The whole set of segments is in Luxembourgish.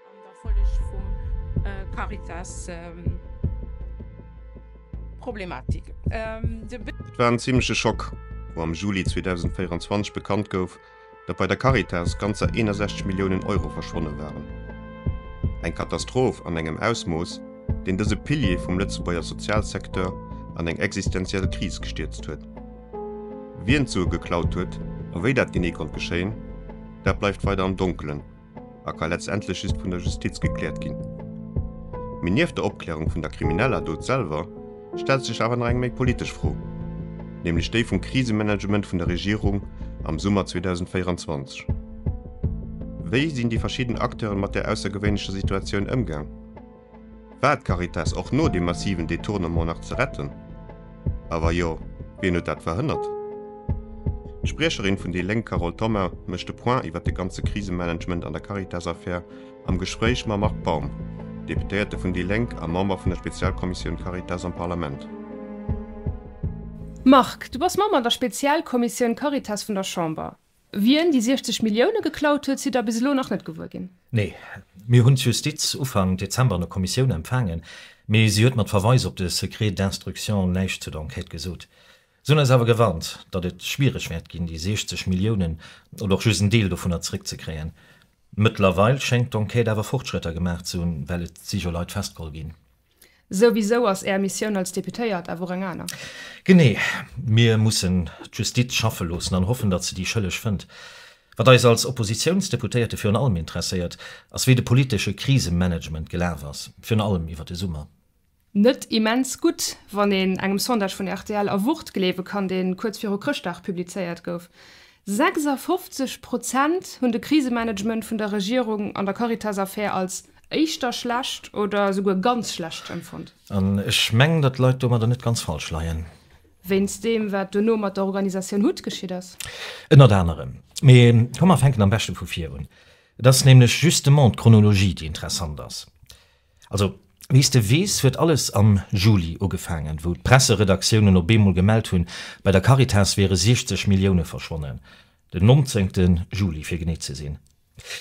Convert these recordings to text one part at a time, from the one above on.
An der Folleg vum Caritas Problematik. Et war en zimmleche Schock, wou am Juli 2024 bekannt gouf, datt bei der Caritas ganzer 61 Milliounen Euro verschwonne waren. Eng Katastroph an engem Ausmooss, deen dëse Pilier vum Lëtzebuerger Sozialsecteur an eng existenziell Kris gestierzt huet. Wien d'Sue geklaut huet a wéi dat genee konnt geschéien, dat bleift weider am Donkelen a ka letztendlech just vun der Justiz gekläert ginn. Mee nieft der Opklärung vun der krimineller Dot selwer stellt sech awer nach eng méi politesch Fro, nämlech déi vum Krisemanagement vun der Regierung am Summer 2024. Wéi sinn déi verschidden Acteuren mat där aussergewéinlecher Situatioun ëmgaang? War d'Caritas och no deem massiven Detournement nach ze retten? A wa jo, wien huet dat verhënnert? D'Spriecherin vun déi Lénk Carole Thoma mécht de Point iwwer de ganze Krisemanagement an der Caritas-Affär am Gespréich mam Marc Baum, Deputéierte vun déi Lénk a Member vun der Spezialkommissioun Caritas am Parlament. Marc, du bass Member an der Spezialkommissioun Caritas vun der Chamber. Wien déi 60 Millioune geklaut huet, sidd der bis elo nach net gewuer ginn. Nee. Mir hunn d'Justiz Ufank Dezember an der Kommissioun empfaangen, mee si huet mat Verweis op de Secret d'instruction näischt zu der Enquête gesot. Si hunn eis awer gewarnt, datt et schwiereg wäert ginn, déi 60 Milliounen oder och just en Deel dovunner zeréckzekréien. Mëttlerweil schéngt d'Enquête awer Fortschrëtter gemaach ze hunn, well et si jo Leit festgeholl ginn. Souwisou ass Är Missioun als Deputéiert awer och eng aner. Genee. Mir mussen d'Justiz schaffe loossen an hoffen, datt se déi Schëlleg fënnt. Wat eis als Oppositiounsdeputéierte virun allem interesséiert, ass wéi de politesche Krisemanagement gelaf ass, virun allem iwwer de Summer. Net immens gutt, wann een engem Sondage vun rtl a Wort gleewe kann, dee kuerz viru Chrëschtdag publizéiert gouf. 56 Prozent hunn de Krisemanagement vun der Regierung an der Caritas-Affär als éischter schlecht oder esouguer ganz schlecht empfonnt. An ech mengen, datt d'Leit domadder net ganz falsch leien. Wéinst deem, wat duerno mat der Organisatioun hut geschitt ass? Ënnert anerem. Mee komm, mer fänken am beschte vu vir un. Et ass nämlech justement d'Chronologie, déi interessant ass. Also, wéi s de weess, huet alles am Juli ugefaangen, wou d'Presseredaktiounen op eemol gemellt hunn, bei der Caritas wiere 60 Millioune verschwonnen. Den 19. Juli, fir genee ze sinn.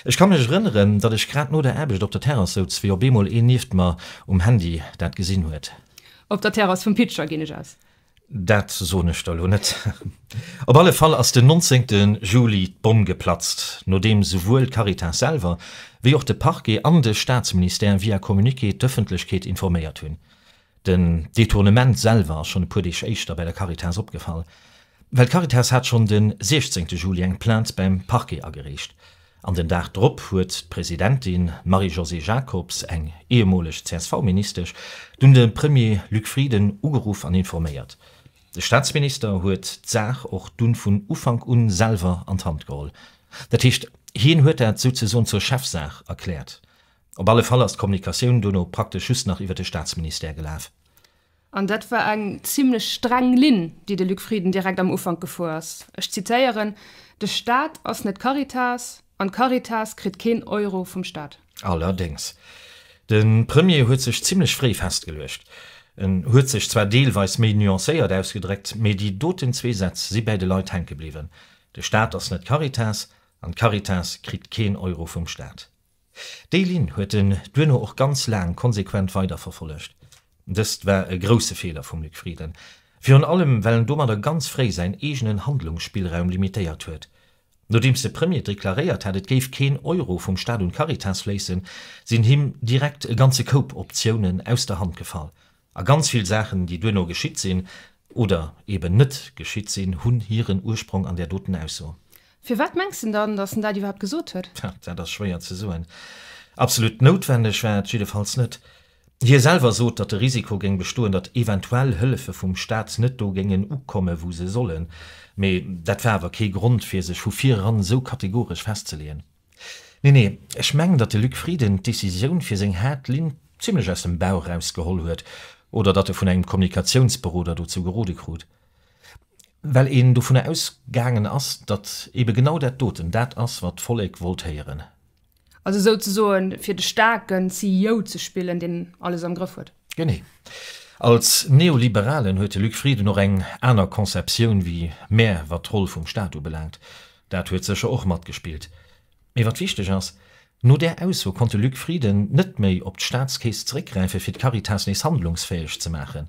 Ech ka mech erënneren, datt ech grad no der Aarbecht op der Terrass souz, wéi op eemol een nieft mer um Handy dat gesinn huet. Op der Terrass vum Pitcher, ginn ech aus. Dat soen ech der elo net. Op alle Fall ass den 19. Juli d'Bomm geplatzt, nodeem souwuel d'Caritas selwer, wéi och de Parquet an de Staatsministère via Communiqué d'Ëffentlechkeet informéiert hunn. Den Detournement selwer ass schonn e puer Deeg éischter bei der Caritas opgefall, well d'Caritas hat schonn de 16 Juli eng Plainte beim Parquet agereecht. An den Dag drop huet d'Presidentin Marie-Josée Jacobs, eng ehemoleg CSV-Ministesch, dunn de Premier Luc Frieden ugeruff an informéiert. De Staatsminister huet d'Saach och dunn vun Ufank un selwer an d'Hand geholl. Dat heescht, hien huet dat souzesoen zur Chefsaach erkläert. Op alle Fall ass d'Kommunikatioun dono praktesch just nach iwwer de Staatsministère gelaf. An dat war eng zimlech streng Linn, déi de Luc Frieden direkt am Ufank gefuer ass. Ech zitéieren, De Staat ass net d'Caritas an d'Caritas kritt keen Euro vum Staat. Allerdéngs. De Premier huet sech zimlech fréi festgeluecht. En huet sech zwar deelweis méi nuancéiert ausgedréckt, mee déi doten zwee Sätz si bäi de Leit hänke bliwwen, De Staat ass net d'Caritas an d'Caritas kritt keen Euro vum Staat. Déi Linn huet en duerno och ganz laang konsequent weiderverfollegt. Dëst war e grousse Feeler vum Luc Frieden, virun allem well en domadder ganz fréi säin eegenen Handlungsspillraum limitéiert huet. Nodeems de Premier deklaréiert hat, et géif keen Euro vum Staat un d'Caritas fléissen, sinn him direkt e ganze Koup Optiounen aus der Hand gefall. A ganz vill Saachen, déi duerno geschitt sinn, oder eben net geschitt sinn, hunn hiren Ursprong an där doten Ausso. Firwat mengs de dann, datt en dat iwwerhaapt gesot huet? Tja, dat ass schwéier ze soen. Absolut noutwenneg war et jiddefalls net. Hie selwer sot, datt de Risiko géing bestoen, datt eventuell Hëllefe vum Staat net do géingen ukomme wou se sollen. Mee dat war awer kee Grond, fir sech vu vir eran esou kategoresch festzeleeën. Nee, nee, ech mengen, datt de Luc Frieden d'Decisioun fir seng haart Linn zimlech aus dem Bauch eraus geholl huet oder datt e vun engem Kommunikatiounsberoder dozou gerode krut. Well een dovunner ausgaangen ass, datt ebe genau dat doten dat ass, wat d'Vollek wollt héieren. Also souzesoen, fir de staarken CEO ze spillen, deen alles am Grëff huet. Genee. Als Neoliberalen huet de Luc Frieden och eng aner Conceptioun wéi mär, wat d'Roll vum Staat ubelaangt. Dat huet sécher och matgespillt. Mee wat wichteg ass, No där Ausso konnt de Luc Frieden net méi op d'Staatskeess zeréckgräife fir d'Caritas nees handlungsfäeg ze maachen.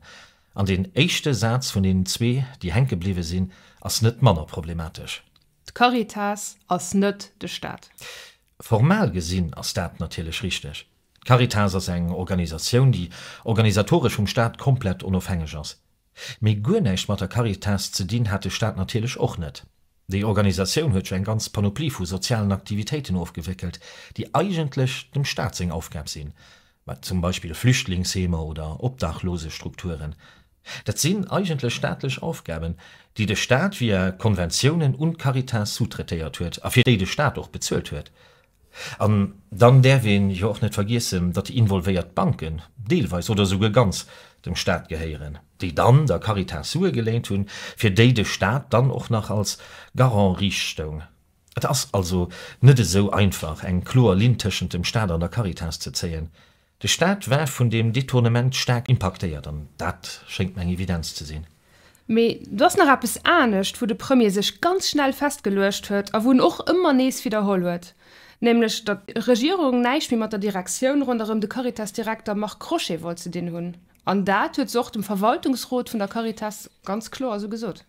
An deen éischte Saz vun deenen zwee, déi hänke bliwwe sinn, ass net manner problematesch. D'Caritas ass net de Staat. Formal gesinn ass dat natierlech richteg. D'Caritas ass eng Organisatioun, déi organisatoresch vum Staat komplett onofhängeg ass. Mee guer näischt mat der Caritas ze dinn hat de Staat natierlech och net. Déi Organisatioun huet jo eng ganz Panoplie vu sozialen Aktivitéiten ofgewéckelt, déi eigentlech dem Staat seng Aufgab sinn, zum Beispill Flüchtlingsheemer oder Obdachlosestrukturen. Dat sinn eigentlech staatlech Aufgaben, déi de Staat via Konventiounen un d'Caritas sous-traitéiert huet a fir déi de Staat och bezuelt huet. An dann däerf een jo och net vergiessen, datt déi involvéiert Banken deelweis oder esouguer ganz dem Staat gehéieren, déi dann der Caritas Sue geléint hunn, fir déi de Staat dann och nach als Garant riicht stoung. Et ass also net esou einfach, eng kloer Linn tëschent dem Staat an der Caritas ze zéien. De Staat war vun deem Detournement staark impaktéiert, an dat schéngt mer eng Evidenz ze sinn. Mee do ass nach eppes anescht, wou de Premier sech ganz schnell festgeluecht huet a wou en och ëmmer nees widderholl huet, nämlech datt d'Regierung näischt méi mat der Direktioun ronderëm de Caritas-Direkter Marc Crochet wollt ze dinn hunn. An dat huet se och dem Verwaltungsrot vun der Caritas ganz kloer esou gesot.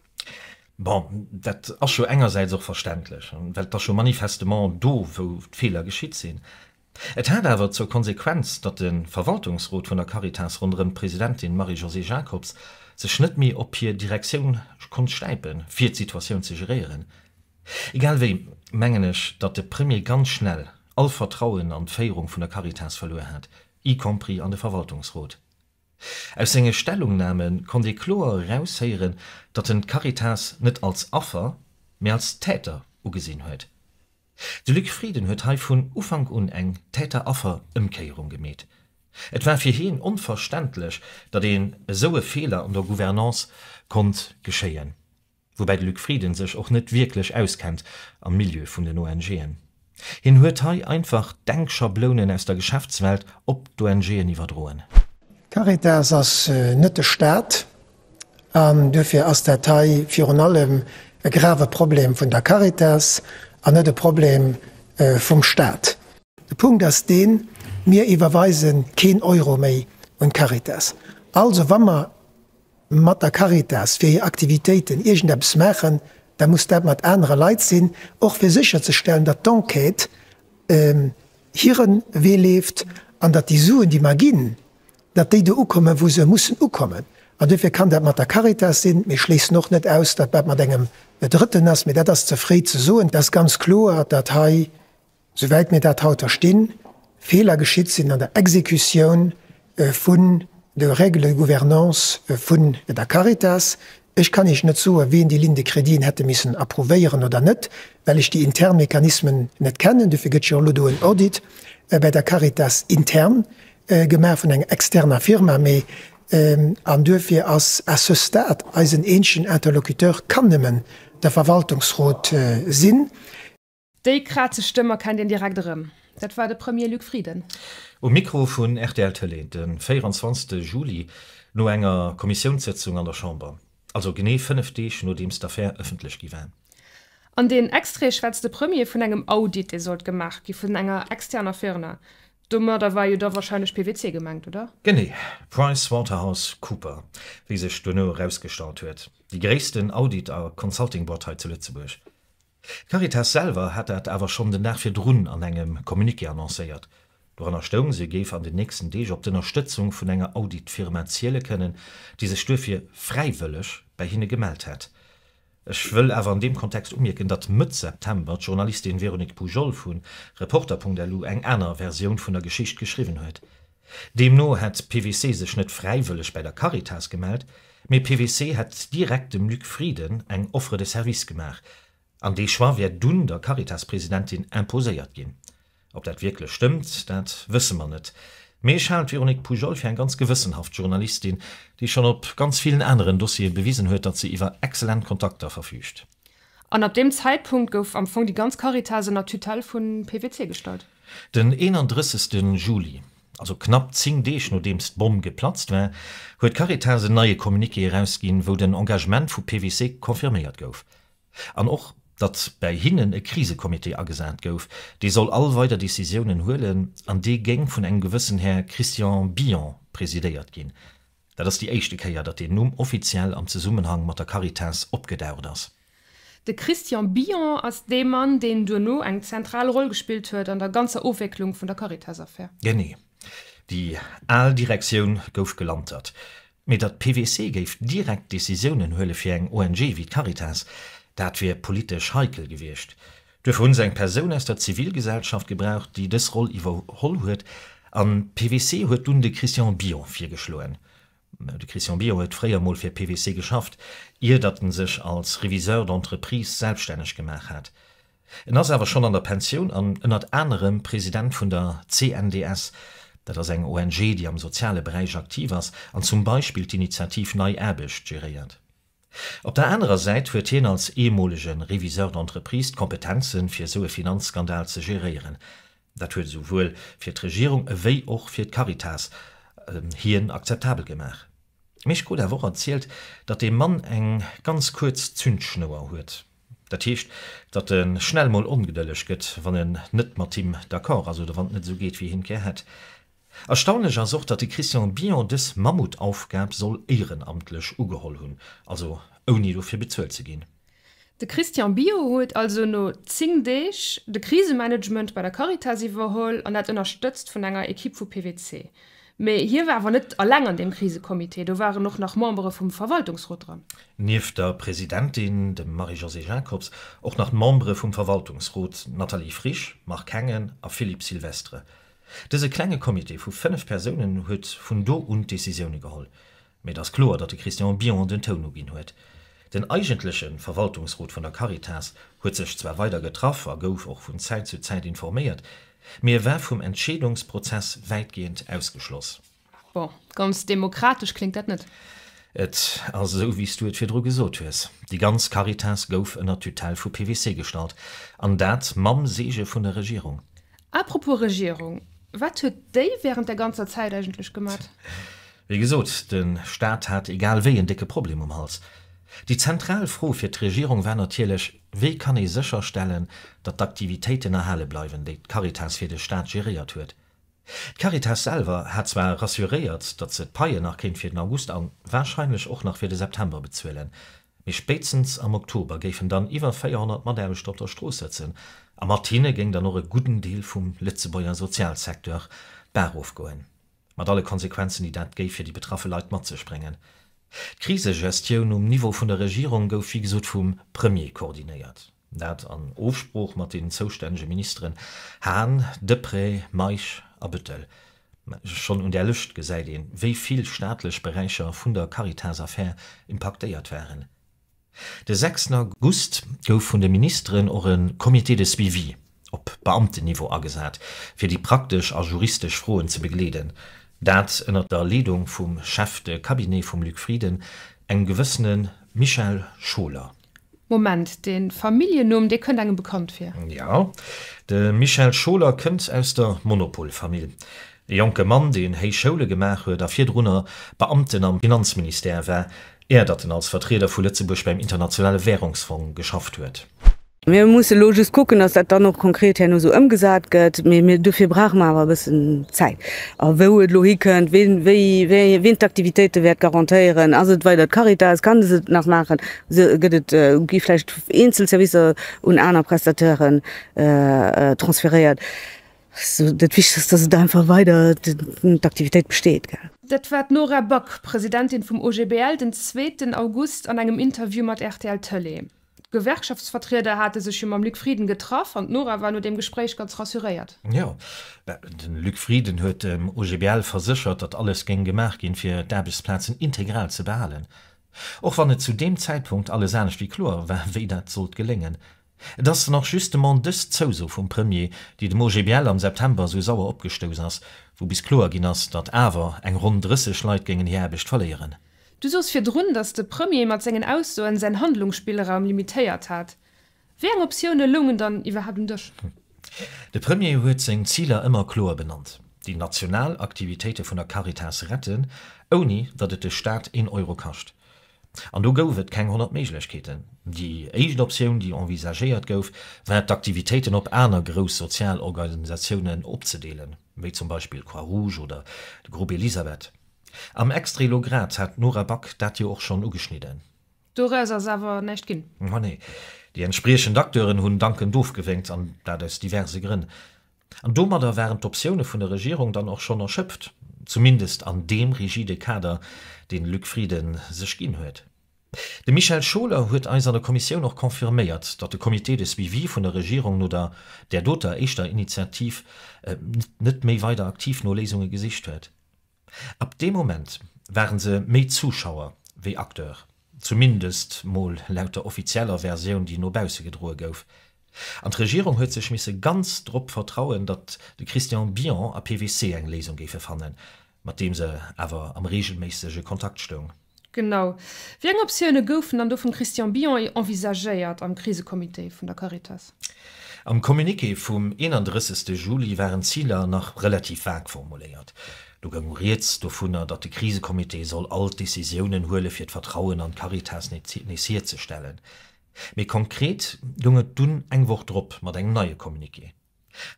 Bon, dat ass jo engersäits och verständlech, well et ass jo manifestement do, wou d'Feeler geschitt sinn. Et hat awer zur Konsequenz, datt de Verwaltungsrot vun der Caritas ronderëm d'Presidentin Marie-Josée Jacobs sech net méi op hir Direktioun konnt stäipen, fir d'Situatioun ze geréieren. Egal wéi mengen ech, datt de Premier ganz schnell all Vertrauen an d'Féierung vun der Caritas verluer hat, y compris an de Verwaltungsrot. Aus senge Stellungname konnt ee kloer eraushéieren, datt en d'Caritas net als Affer, mee als Täter ugesinn huet. De Luc Frieden huet hei vun Ufank un eng Täter-Affer-Ëmkéierung gemeet. Et war fir hien onverständlech, datt een esou e Feeler an der Gouvernance konnt geschéien. Woubäi de Luc Frieden sech och net wierklech auskennt am Milieu vun den ONGen. Hien huet hei einfach Denkschablounen aus der Geschäftswelt op d'ONGen iwwerdroen. D'Caritas ass net de Staat. An duerfir ass dat hei virun allem e grave Problem vun der Caritas an net e Problem vum Stat. De Punkt ass deen, Mir iwwerweise keen Euro méi un d'Caritas. Also wa mer mat der Caritas fir hir Aktivitéiten iergendeppes maachen, da muss dat mat anere Leit sinn, och fir sécherzestellen, datt d'Enquête hire Wee leeft an datt déi Suen, déi mer ginn, datt déi do ukommen, wou se mussen ukommen. An duerfir kann dat mat der Caritas sinn. Mir schléissen och net aus, datt dat mat engem Drëtten ass, mee dat ass ze fréi ze soen. Et ass ganz kloer, datt hei, souwäit mir dat haut verstinn, Feeler geschitt sinn an der Exekutioun vun de Règles de gouvernance vun der Caritas. Ech kann Iech net soen, wien déi Ligne de créditen hätte missen approuvéieren oder net, well ech déi intern Mechanismen net kennen. Dofir gëtt jo elo do en Audit bäi der Caritas intern gemaach vun enger externer Firma. Mee, an duerfir ass à ce stade eisen eenzegen Interlocuteur kann nëmmen de Verwaltungsrot sinn. Déi krazeg Stëmm erkennt een direkt erëm, dat war de Premier Luc Frieden. Um Mikro vun rtl Tëlee de 24 Juli no enger Kommissiounssëtzung an der Chamber, also genee 5 Deeg nodeems d'Affär ëffentlech gi war. An deem Extrait schwätzt de Premier vun engem Audit, dee sollt gemaach gi vun enger externer Firna. Domadder war jo da warscheinlech PwC gemengt, oder? Genee, Price Waterhouse Cooper, wéi sech duerno erausgestallt huet, déi gréissten Audit a Consulting-Boîte hei zu Lëtzebuerg. D'Caritas selwer hat dat awer schonn den Dag virdrun an engem Communiqué annoncéiert. Doranner stoung, se géif an den nächsten Deeg op d'Ënnerstëtzung vun enger Auditfirma ziele kënnen, déi sech duerfir fräiwëlleg bäi hinne gemellt hätt. Ech wëll awer an deem Kontext umierken, datt Mëtt September d'Journalistin Véronique Poujol vu Reporter.lu eng aner Versioun vun der Geschicht geschriwwen huet. Deemno hätt PwC sech net fräiwëlleg bäi der Caritas gemellt, mee PwC hätt direkt dem Luc Frieden eng Offre de service gemaach. An dee Choix wär dunn der Caritas-Presidentin imposéiert ginn. Ob dat wierklech stëmmt, dat wësse mer net. Mee ech halen d'Véronique Poujol fir eng ganz gewëssenhaft Journalistin, déi schonn op ganz villen aneren Dossiere bewisen huet, datt se iwwer excellent Kontakter verfüügt. An ab deem Zäitpunkt gouf am Fong déi ganz Caritas ënner d'Tutelle vu PwC gestallt. Den 31. Juli, also knapp 10 Deeg nodeems d'Bomm geplatzt war, huet d'Caritas en neie Communiqué erausginn, wou den Engagement vu PwC confirméiert gouf. An och. Datt bäi hinnen e Krisecomité agesat gouf, dee soll all weider Decisiounen huelen an dee géing vun engem gewëssen Här Christian Billon presidéiert ginn. Dat ass déi éischte Kéier, datt deen Numm offiziell am Zesummenhang mat der Caritas opgedaucht ass. De Christian Billon ass dee Mann, deen duerno eng zentral Roll gespillt huet an der ganzer Ofwécklung vun der Caritas-Affär. Genee. Déi al Direktioun gouf gelantert. Mee datt PwC géif direkt Decisiounen huele fir eng ONG wéi d'Caritas, dat wier politesch heikel gewiescht. Duerfir hunn se eng Persoun aus der Zivilgesellschaft gebraucht, déi dës Roll iwwerholl huet, an PwC huet dunn de Christian Billon virgeschloen. De Christian Billon huet fréier mol fir PwC geschafft, ier datt en sech als Réviseur d'entreprise selbststänneg gemaach hat. En ass awer schonn an der Pensioun an ënnert anerem President vun der CNDS. Dat ass eng ONG, déi am soziale Beräich aktiv ass an zum Beispill d'Initiativ Nei Aarbecht geréiert. Op der anerer Säit huet hien als ehemolege Réviseur d'entreprise d'Kompetenzen, fir esou e Finanzskandal ze geréieren. Dat huet esouwuel fir d'Regierung ewéi och fir d'Caritas hien akzeptabel gemaach. Mee ech krut awer och erzielt, datt dee Mann eng ganz kuerz Zündschnouer huet. Dat heescht, datt e schnell mol ongedëlleg gëtt, wann en net mat him d'accord ass oder wann et net esou geet, wéi hien et gär hätt. Erstaunlech ass och, datt de Christian Billon dës Mammutaufgab soll éierenamtlech ugeholl hunn, also ouni dofir bezuelt ze ginn. De Christian Billon huet also no 10 Deeg de Krisemanagement bei der Caritas iwwerholl an dat ënnerstëtzt vun enger Ekipp vu PwC. Mee hie war awer net alleng an deem Krisecomité, do waren och nach Membere vum Verwaltungsrot dran. Nieft der Presidentin, dem Marie-Josée Jacobs, och nach d'Membere vum Verwaltungsrot Nathalie Frisch, Marc Hengen a Philippe Sylvestre. Dëse klenge Comité vu 5 Persounen huet vun do un d'Decisioune geholl. Mee et ass kloer, datt de Christian Billon den Toun uginn huet. Den eigentleche Verwaltungsrot vun der Caritas huet sech zwar weider getraff a gouf och vun Zäit zu Zäit informéiert, mee e war vum Entscheedungsprozess wäitgehend ausgeschloss. Bon, ganz demokratesch kléngt dat net. Et ass esou, wéi s du et virdru gesot hues, Déi ganz Caritas gouf ënner d'Tutelle vu PwC gestallt, an dat mam Seege vun der Regierung. À propos Regierung, wat huet déi während der ganzer Zäit eigentlech gemat? Wéi gesot, de Staat hat egal wéi en décke Problem um Hals. Déi zentral Fro fir d'Regierung war natierlech, Wéi kann ee sécherstellen, datt d'Aktivitéiten erhale bleiwen, déi d'Caritas fir de Staat geréiert huet? D'Caritas selwer hat zwar rassuréiert, datt se d'Paien nach kéint fir den August a warscheinlech och nach fir de September bezuelen, mee spéitstens am Oktober géifen dann iwwer 400 Mataarbechter op der Strooss sëtzen a mat hinne géing dann och e gudden Deel vum Lëtzebuerger Sozialsecteur d'Baach ofgoen. Mat alle Konsequenzen, déi dat géif fir déi betraffe Leit mat sech bréngen. D'Krisegestioun um Niveau vun der Regierung gouf wéi gesot vum Premier koordinéiert. Dat an Ofsprooch mat den zoustännege Ministeren Hahn, Deprez, Meisch a Bettel. Schonn un där Lëscht gesäit een, wéi vill staatlech Beräicher vun der Caritas-Affär impaktéiert waren. De 6 August gouf vun de Ministeren och e Comité de suivi op Beamtenniveau agesat, fir déi praktesch a juristesch Froen ze begleeden. Dat ënnert der Leedung vum Chef de Cabinet vum Luc Frieden, engem gewëssene Michel Scholer. Moment, dee Familljennumm, dee kënnt engem bekannt vir. Jo, de Michel Scholer kënnt aus der Monopol-Famill. E jonke Mann, deen héich Schoule gemaach huet a virdrunner Beamten am Finanzministère war, Är datt en als Vertrieder vu Lëtzebuerg beim Internationale Währungsfong geschafft huet. Mir musse elo just kucken, dass dat dann och konkret herno esou ëmgesat gëtt. Mee mir, dofir brauche mer awer e bëssen Zäit. A wou et elo hikënnt, ween, wéi, wéi, ween d'Aktivitéite wäert garantéieren, ass et weider d'Caritas, kann se et nach maachen, gëtt et, gi vläicht eenzel Servicer un aner Prestatairen transferéiert. Dat Wichtegst ass, dass et einfach weider d'Aktivitéit besteet. Dat war d'Nora Back, Presidentin vum OGBL, den zweeten August an engem Interview mat rtl Tëlee. D'Gewerkschaftsvertrieder hate sech jo mam Luc Frieden getraff an d'Nora war no deem Gespréich ganz rassuréiert. Jo, de Luc Frieden huet dem OGBL verséchert, datt alles géing gemaach ginn, fir d'Aarbechtsplazen integral ze behalen. Och wann et zu deem Zäitpunkt alles anescht wéi kloer war, wéi dat sollt geléngen. Et ass dann och justement dës Zouso vum Premier, déi dem OGBL am September esou sauer opgestouss ass, wou bis kloer ginn ass, datt awer eng ronn 30 Leit géingen hir Aarbecht verléieren. Du sos virdrun, datt de Premier mat sengen Aussoen säin Handlungsspillraum limitéiert hat. Wéi eng Optioune loungen dann iwwerhaapt um Dësch? De Premier huet seng Ziler ëmmer kloer benannt, déi national Aktivitéite vun der Caritas retten, ouni datt et de Staat een Euro kascht. An do gouf et keng 100 Méiglechkeeten. Déi éischt Optioun, déi envisagéiert gouf, war d'Aktivitéiten op aner grouss sozial Organisatiounen opzedeelen, wéi zum Beispill d'Croix-Rouge oder de Groupe Elisabeth. Am Extrait elo grad hat d'Nora Back dat jo och schonn ugeschnidden. Doraus ass awer näischt ginn. Ma nee. Déi entspriechend Acteuren hunn dankend ofgewénkt, an dat aus diverse Grënn. An domadder waren d'Optioune vun der Regierung dann och schonn erschöpft, zumindest an deem rigide Kader, deen de Luc Frieden sech ginn huet. De Michel Scholer huet eis an der Kommissioun och confirméiert, datt de Comité de suivi vun der Regierung no der där doter éischter Initiativ net méi weider aktiv no Léisunge gesicht huet. Ab deem Moment ware se méi Zuschauer wéi Acteur, zumindest mol laut der offizieller Versioun, déi no bausse gedroe gouf. An d'Regierung huet sech misse ganz drop vertrauen, datt de Christian Billon a PwC eng Léisung géife fannen, mat deem se awer am reegelméissege Kontakt stoung. Genau. Wéi eng Optioune goufen dann do vum Christian Billon envisagéiert am Krisecomité vun der Caritas? Am Communiqué vum 31. Juli waren d'Ziler nach relativ vag formuléiert. Do goung rieds dovunner, datt de Krisecomité soll all d'Decisiounen huele fir d'Vertrauen an d'Caritas nees hierzestellen. Méi konkret goung et dunn eng Woch drop mat engem neie Communiqué.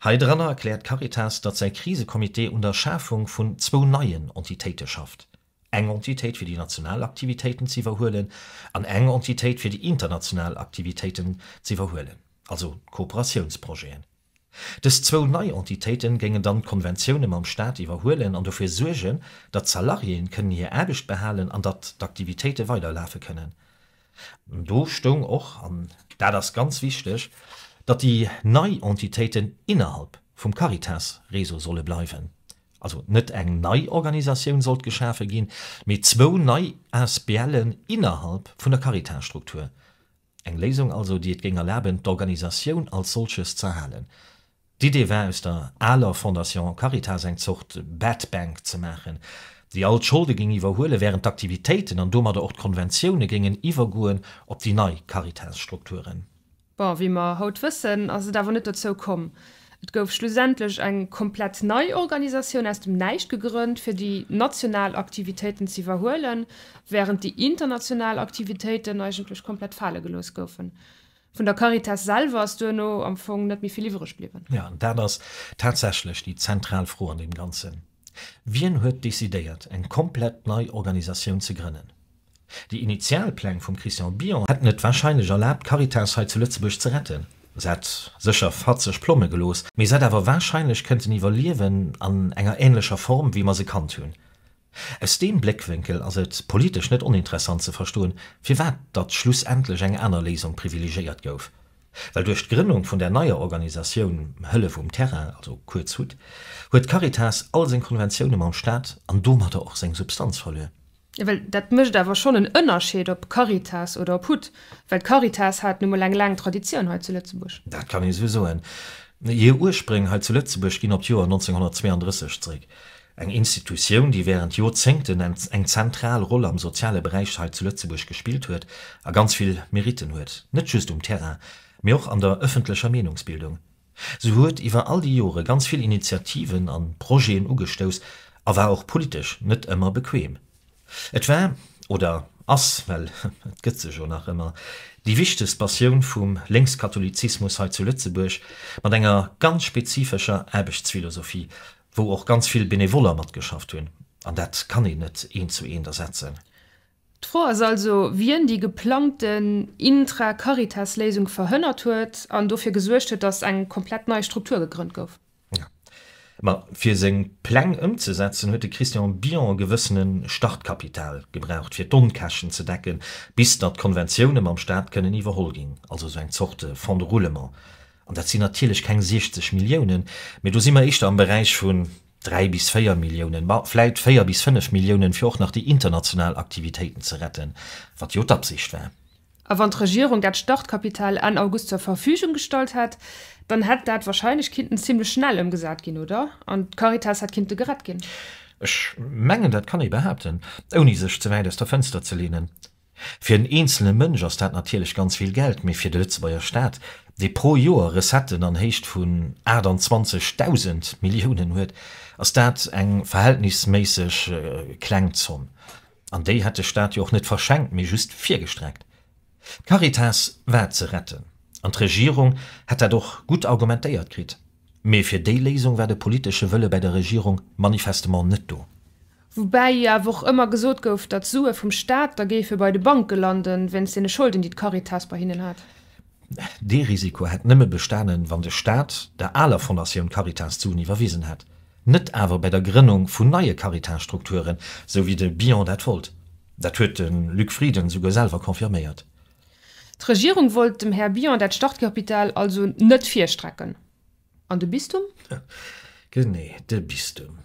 Heidranner erkläert d'Caritas, datt säi Krisecomité un der Schafung vun zwou neien Entitéite schafft. Eng Entitéit fir déi national Aktivitéiten ze iwwerhuelen an eng Entitéit fir déi international Aktivitéiten ze iwwerhuelen, also d'Kooperatiounsprojeten. Dës zwou nei Entitéiten géingen dann d'Konventioune mam Staat iwwerhuelen an dofir suergen, datt d'Salariéen kënnen hir Aarbecht behalen an datt d'Aktivitéite weiderlafe kënnen. Do stoung och, an dat ass ganz wichteg, datt déi nei Entitéiten innerhalb vum Caritas-Réseau solle bleiwen. Also net eng nei Organisatioun sollt geschafe ginn, mee zwou nei ASBLen innerhalb vun der Caritas-Struktur. Eng Léisung also, déi et géing erlaben, d'Organisatioun als solches z'erhalen. D'Idee war, aus der aler Fondation Caritas eng Zort Bad Bank ze maachen, déi all d'Scholde géing iwwerhuelen, wärend d'Aktivitéiten an domadder och d'Konventioune géingen iwwergoen op déi nei Caritas-Strukturen. Bon, wéi mer haut wëssen, ass et awer net dozou komm. Et gouf schlussendlech eng komplett nei Organisatioun aus dem Näischt gegrënnt, fir déi national Aktivitéiten ze iwwerhuelen, wärend déi international Aktivitéiten eigentlech komplett fale gelooss goufen. Vun der Caritas selwer ass duerno am Fong net méi vill iwwereg bliwwen. Jo, an dat ass tatsächlech déi zentral Fro an deem Ganzen. Wien huet decidéiert, eng komplett nei Organisatioun ze grënnen? Déi initial Pläng vum Christian Billon hätten et warscheinlech erlaabt, d'Caritas hei zu Lëtzebuerg ze retten. Se hätt sécher fatzeg Plomme gelooss, mee se hätt awer warscheinlech kënnten iwwerliewen an enger änlecher Form, wéi mer se kannt hunn. Aus deem Bléckwénkel ass et politesch net oninteressant ze verstoen, firwat datt schlussendlech eng aner Léisung privilegiéiert gouf. Well duerch d'Grënnung vun där neier Organisatioun Hëllef um Terrain, also kuerz hut, huet d'Caritas all seng Konventioune mam Staat an domadder och seng Substanz verluer. Well dat mécht awer schonn en Ënnerscheed, ob Caritas oder ob hut, well d'Caritas hat nu mol eng laang Traditioun hei zu Lëtzebuerg. Dat kann ee sou soen. Hir Urspréng hei zu Lëtzebuerg ginn op d'Joer 1932 zréck. Eng Institutioun, déi wärend Joerzéngten eng zentral Roll am soziale Beräich hei zu Lëtzebuerg gespillt huet a ganz vill Meritten huet, net just um Terrain, mee och an der ëffentlecher Meenungsbildung. Se huet iwwer all déi Jore ganz vill Initiativen an Projeten ugestouss a war och politesch net ëmmer bequem. Et war, oder ass, well et gëtt se jo nach ëmmer, déi wichtegst Bastioun vum Lénkskatholizismus hei zu Lëtzebuerg, mat enger ganz spezifescher Aarbechtsphilosophie, wou och ganz vill Benevoller matgeschafft hunn, an dat kann een net eent zu eent ersetzen. D'Fro ass also, wien déi geplangten Intra-Caritas-Léisung verhënnert huet an dofir gesuergt huet, datt eng komplett nei Struktur gegrënnt gouf. Jo. Ma fir seng Pläng ëmzesetzen, huet de Christian Billon e gewëssene Startkapital gebraucht, fir d'Onkäschten ze decken, bis datt d'Konventioune mam Staat kënnen iwwerholl ginn, also esou eng Zorte Fonds de roulement. An dat sinn natierlech keng 60 Milliounen, mee do si mer éischter am Beräich vun 3 bis 4 Milliounen, ma vläit 4 bis 5 Milliounen, fir och nach déi international Aktivitéiten ze retten, wat jo d'Absicht war. A wann d'Regierung dat Startkapital Enn August zur Verfügung gestallt hätt, dann hätt dat wahrscheinlech kinnten zimlech schnell ëmgesat ginn, oder? An d'Caritas hätt kinnte gerett ginn. Ech mengen, dat kann ee behaapten, ouni sech ze wäit aus der Fënster ze leenen. Fir en eenzele Mënsch ass dat natierlech ganz vill Geld, mee fir de Lëtzebuerger Staat, dee pro Joer Recetten an Héicht vun 28.000 Milliounen huet, ass dat eng verhältnisméisseg kleng Zomm. An déi hätt de Staat jo och net verschenkt, mee just virgestreckt. D'Caritas war ze retten an d'Regierung hätt dat och gutt argumentéiert kritt. Mee fir déi Léisung war de politesche Wëlle bäi der Regierung manifestement net do. Woubäi jo awer och ëmmer gesot gouf, datt d'Sue vum Staat da géife bei de Banke landen, wéinst deene Scholden, déi d'Caritas bei hinnen hat. Dee Risiko hätt nëmme bestanen, wann de Staat der aler Fondatioun Caritas d'Suen iwwerwisen hätt, net awer bei der Grënnung vun neie Caritas-Strukturen, sou wéi de Bion dat wollt. Dat huet de Luc Frieden souguer selwer confirméiert. D'Regierung wollt dem Här Bion dat Startkapital also net virstrecken. An de Bistum? Genee, de Bistum.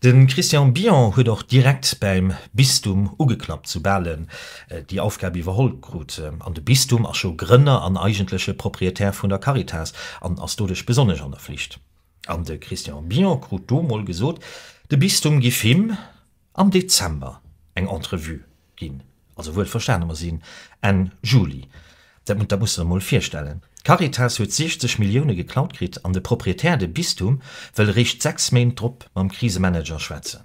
De Christian Bion huet och direkt bäim Bistum ugeklappt, soubal en déi Aufgab iwwerholl krut. An de Bistum ass jo Grënner an eigentleche Proprietär vun der Caritas an ass doduerch besonnesch an der Flicht. An de Christian Bion krut do mol gesot, de Bistum giff him am Dezember eng Entrevue ginn, also wuel verstane mer sinn Enn Juli, dat dat muss der emol virstellen. D'Caritas huet 60 Millioune geklaut kritt an de Proprietär, de Bistum, wëll eréischt 6 Méint drop mam Krisemanager schwätzen.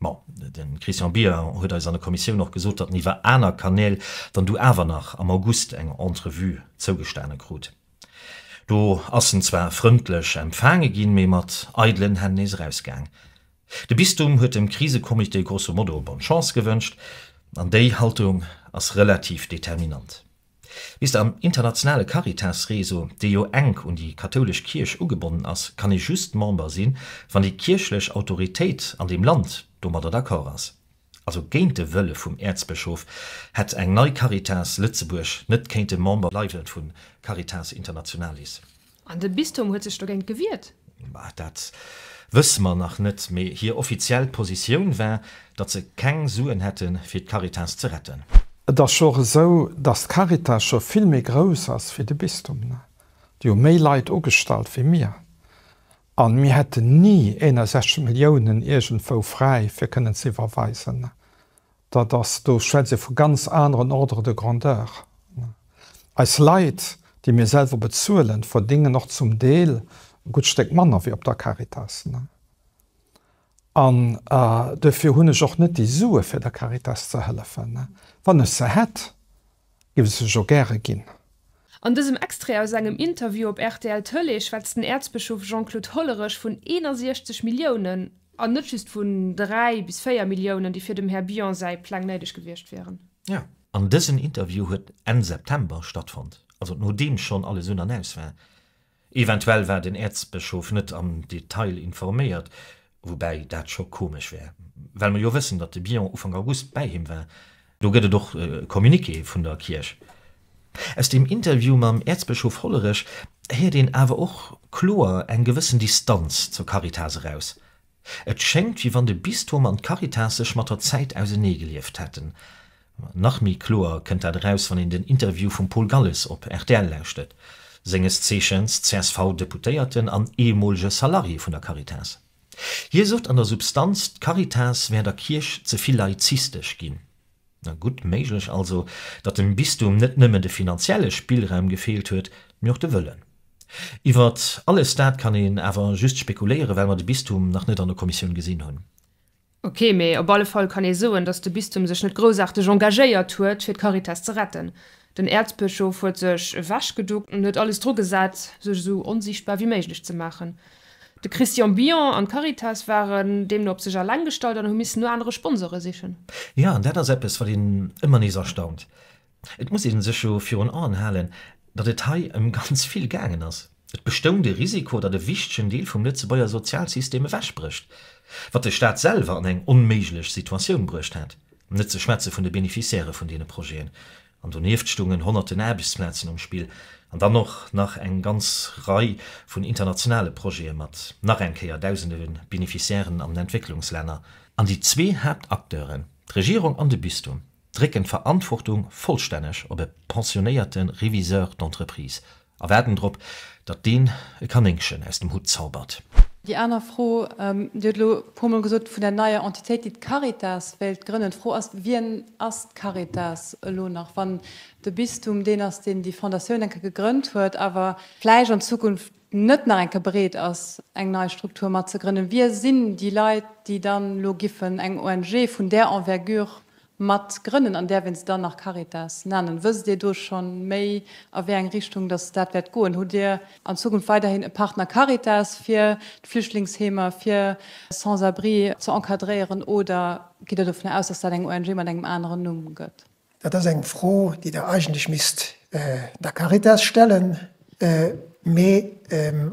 Bon, de Christian Bier huet eis an der Kommissioun och gesot, datt en iwwer aner Kanäl dann du awer nach am August eng Entrevue zougestane krut. Do ass en zwar frëndlech empfaange ginn, mee mat eidelen Hänn nees erausgaang. De Bistum huet dem Krisecomité grosso modo bonne Chance gewënscht, an déi Haltung ass relativ determinant. Bis am internationale Caritas-Réseau, dee jo enk un déi kathoulesch Kierch ugebonnen ass, kann ee just Member sinn, wann déi kierchlech Autoritéit an deem Land domadder d'accord ass. Also géint de Wëlle vum Äerzbëschof hätt eng nei Caritas Lëtzebuerg net kéinte Member bleiwe vu Caritas Internationalis. An de Bistum huet sech dogéint gewiert? Bah, dat wësse mer nach net, mee hir offiziell Positioun war, datt se keng Suen hätte fir d'Caritas ze retten. Et ass jo och esou, datt d'Caritas scho vill méi grouss ass wéi de Bistum. Déi hu méi Leit ugestallt wéi mir. A mir hätten ni 61 Milliounen iergendwou fräi fir kënnen ze iwwerweisen. Dat ass, do schwätzt ee vu ganz aneren Ordre de grandeur. Eis Leit, déi mir selwer bezuelen, verdéngen och zum Deel e gutt Stéck manner wéi op der Caritas. An duerfir hunn ech och net déi Sue fir der Caritas ze hëllefen. Wann ech se hätt, géif ech se jo gäre ginn. An dësem Extrait aus engem Interview op rtl Tëlee schwätzt den Äerzbëschof Jean-Claude Hollerech vun 61 Milliounen, an net just vun 3 bis 4 Milliounen, déi fir dem Här Bion säi Pläng néideg gewiescht wieren. Jo, an dësen Interview huet Enn September stattfonnt, also nodeem schonn alles un an aus war. Eventuell war den Äerzbëschof net am Detail informéiert, woubäi dat scho komesch wär, well mer jo wëssen, datt de Bion Ufank August bäi him war. Do gëtt et och e Communiqué vun der Kierch. Aus deem Interview mam Äerzbëschof Hollerech héiert een awer och kloer eng gewëssen Distanz zur Caritas eraus. Et schéngt, wéi wann de Bistum an d'Caritas sech mat der Zäit auseneegelieft hätten. Nach méi kloer kënnt dat eraus, wann een den Interview vum Paul Galles op rtl lauschtert, senges Zeechens CSV-Deputéierten an ehemolege Salarié vun der Caritas. Hie sot an der Substanz, d'Caritas wär der Kierch ze vill laizistesch ginn. Gutt méiglech also, datt dem Bistum net nëmmen de finanzielle Spillraum gefeelt huet, mee och de Wëllen. Iwwert alles dat kann een awer just spekuléieren, well mer de Bistum nach net an der Kommissioun gesinn hunn. Ok, mee op alle Fall kann ee soen, datt de Bistum sech net groussaarteg engagéiert huet, fir d'Caritas ze retten. Den Äerzbëschof huet sech ewechgeduckt an huet alles dru gesat, sech esou onsiichtbar wéi méiglech ze maachen. De Christian Bion an d'Caritas waren deemno op sech eleng gestallt an hu missen no anere Sponsore sichen. Jo, an dat ass eppes, wat een ëmmer nees erstaunt. Et muss ee sech jo virun Aen halen, datt et hei ëm ganz vill gaangen ass. Et bestoung de Risiko, datt e wichtegen Deel vum Lëtzebuerger Sozialsystem ewechbrécht, wat de Staat selwer an eng onméiglech Situatioun bruecht hätt, net ze schwätze vun de Beneficiairë vun deene Projeten. An donieft stungen honnerten Aarbechtsplazen um Spill an dann och nach eng ganz Rei vun internationale Projete mat nach eng Kéier dausende Beneficiairen an den Entwécklungslänner. An déi zwee Haaptacteuren, d'Regierung an de Bistum, drécken d'Verantwortung vollstänneg op e pensionéierte Réviseur d'entreprise a waarden drop, datt deen e Kanéngchen aus dem Hutt zaubert. Déi aner Fro, Dir hutt elo e puermol gesot vun der neier Entitéit, déi d'Caritas wéilt grënnen. D'Fro ass, Wien ass d'Caritas elo nach, wann de Bistum deen ass, deen déi Fondatioun eng Kéier gegrënnt huet, awer vläicht an Zukunft net nach eng Kéier bereet ass, eng nei Struktur mat ze grënnen? Wie sinn déi Leit, déi dann elo giffen eng ONG vun där Envergure. Mat grënnen an däerf een se dann nach Caritas nennen? Wësst Dir do schonn méi a wéi eng Richtung dass dat wäert goen? Hutt Dir an Zukunft weiderhin e Partner Caritas fir d'Flüchtlingsheemer, fir Sans-abri ze encadréieren oder gitt Der dovun aus, dass dat eng ONG mat engem aneren Numm gëtt? Dat ass eng Fro, déi Der eigentlech misst der Caritas stellen. Mee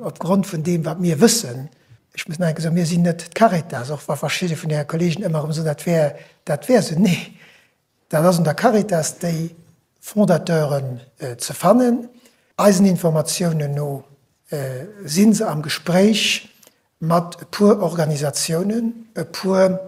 opgrond vun deem, wat mir wëssen, ech muss nach eng Kéier soen, mir sinn net d'Caritas, och wa verschidde vun Äre Kollegen ëmmer erëm soen, dat wär, dat wär esou. Nee, dat ass un der Caritas, déi Fondateuren ze fannen. Eisen Informatiounen no si se am Gespréich mat e puer Organisatiounen, e puer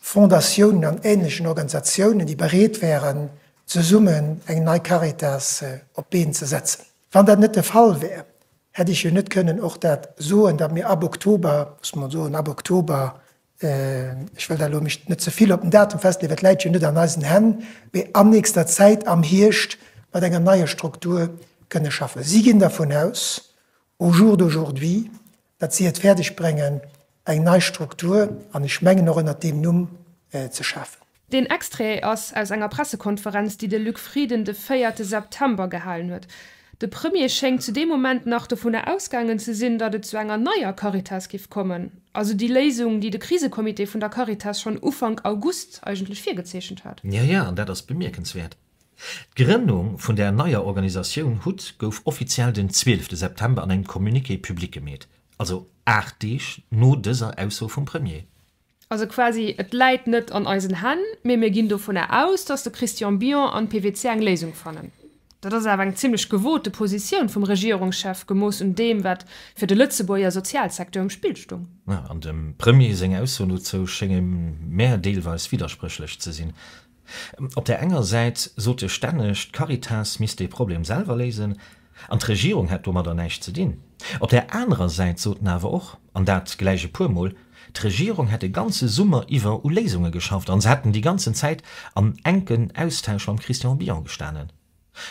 Fondatiounen an ähnlechen Organisatiounen, déi bereet wären, zesummen eng nei Caritas op d'Been ze setzen. Wann dat net de Fall wär, hätt ech jo net kënnen och dat soen, datt mir ab Oktober, muss mer soen, ab Oktober, ech wëll da elo mech net ze vill op den Datum festleeën, well et läit jo net an eisen Hänn, mee an nächster Zäit am Hierscht mat enger neier Struktur kënne schaffen. Si ginn dervun aus, au jour d'aujourd'hui, datt si et fäerdeg bréngen, eng nei Struktur, an ech mengen och ënnert deem Numm, ze schafen. Deen Extrait ass aus enger Pressekonferenz, déi de Luc Frieden de véierte September gehalen huet. De Premier schéngt zu deem Moment nach dovunner ausgaangen ze sinn, datt et zu enger neier Caritas giff kommen, also déi Léisung, déi de Krisecomité vun der Caritas schonn Ufank August eigentlech virgezeechent hat. Jo, jo, an dat ass bemierkenswäert. D'Grënnung vun där neier Organisatioun hut gouf offiziell den 12 September an engem Communiqué public gemeet, also 8 Deeg no dëser Ausso vum Premier. Also quasi, et läit net an eisen Hänn, mee mir ginn dovunner aus, datt de Christian Billon an d'PWC eng Léisung fannen. Dat ass awer eng zimlech gewote Positioun vum Regierungschef, gemooss un deem, wat fir de Lëtzebuerger Sozialsecteur um Spill stung. An dem Premier seng Aussoen dozou schénge mär deelweis widderspréchlech ze sinn. Op där enger Säit sot e stänneg, d'Caritas misst dee Problem selwer léisen an d'Regierung hätt domadder näischt ze dinn. Op där anerer Säit sot en awer och, an dat gläich e puer Mol, d'Regierung hätt de ganze Summer iwwer u Léisunge geschafft an se hätten déi ganzen Zäit an enken Austausch mam Christian Billon gestanen.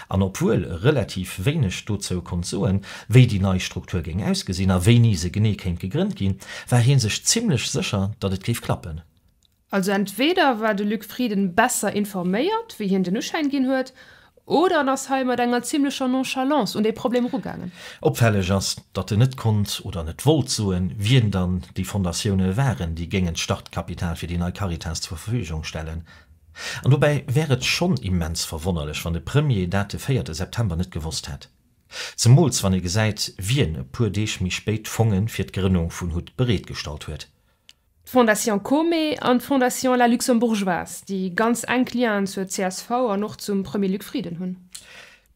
An obwuel e relativ wéineg dozou konnt soen, wéi déi nei Struktur géing ausgesinn a wéini se genee kéint gegrënnt ginn, war hie sech zimmlech sécher, datt et géif klappen. Also entweder war de Luc Frieden besser informéiert, wéi hien den Uschäin ginn huet, oder en ass hei mat enger zimlecher Nonchalance un dee Problem erugaangen. Opfälleg ass, datt en net konnt oder net wollt soen, wien dann déi Fondatioune waren, déi géingen d'Startkapital fir déi nei Caritas zur Verfügung stellen. An dobäi wär et schonn immens verwonnerlech, wann de Premier dat de véierte September net gewosst hätt. Zemools wann ee gesäit, wien e puer Deeg méi spéit d'Fonge fir d'Grënnung vun hut bereetgestallt huet. D'Fondation Comé an d'Fondation La Luxembourgeoise, déi ganz enk Lienen zur csv an och zum Premier Luc Frieden hunn.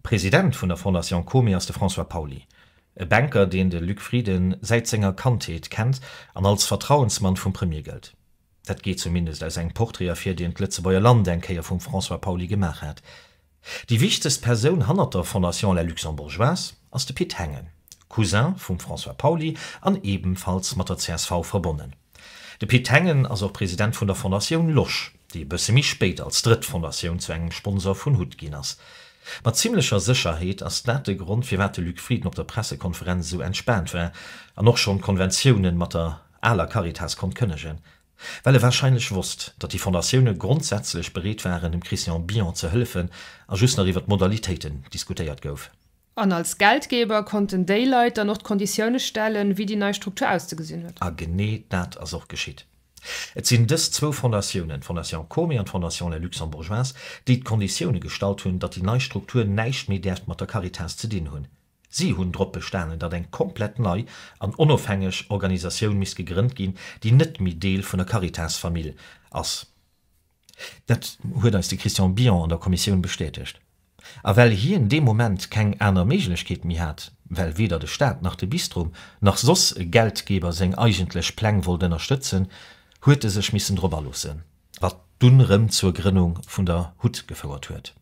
President vun der Fondation Comé ass de François Pauly, e Banker, deen de Luc Frieden säit senger Kandheet kennt an als Vertrauensmann vum Premier gëllt. Dat geet zumindest aus engem Portrait ervir, deen d'Lëtzebuerger Land eng Kéier vum François Pauly gemaach hat. Déi wichtegst Persoun hannert der Fondation La Luxembourgeoise ass de Pit Hengen, Cousin vum François Pauly an ebenfalls mat der csv verbonnen. De Pit Hengen ass och President vun der Fondatioun Losch, déi e bësse méi spéit als drëtt Fondatioun zu engem Sponsor vun hut ginn ass. Mat zimmlecher Sécherheet ass dat de Grond, firwat de Luc Frieden op der Pressekonferenz esou entspaant war an och schonn d'Konventiounen mat der aler Caritas konnt kënnegen. Well e warscheinlech wosst, datt déi Fondatioune grondsätzlech bereet waren, dem Christian Billon ze hëllefen a just nach iwwer d'Modalitéiten diskutéiert gouf. An als Geldgeber konnten déi Leit dann och d'Konditioune stellen, wéi déi nei Struktur auszegesinn huet. A genee dat ass och geschitt. Et sinn dës zwou Fondatiounen, d'Fondation Comé an d'Fondation La Luxembourgeoise, déi d'Konditioune gestallt hunn, datt déi nei Struktur näischt méi däerft mat der Caritas ze dinn hunn. Si hunn drop bestanen, datt eng komplett nei an onofhängeg Organisatioun misst gegrënnt ginn, déi net méi Deel vun der Caritas-Famill ass. Dat huet eis de Christian Billon an der Kommissioun bestätegt. A well hien dee Moment keng aner Méiglechkeet méi hat, well weder de Staat nach de Bistrum nach soss e Geldgeber seng eigentlech Pläng wollt ënnerstëtzen, huet e sech missen drop aloossen, wat dunn erëm zur Grënnung vun der hut gefouert huet.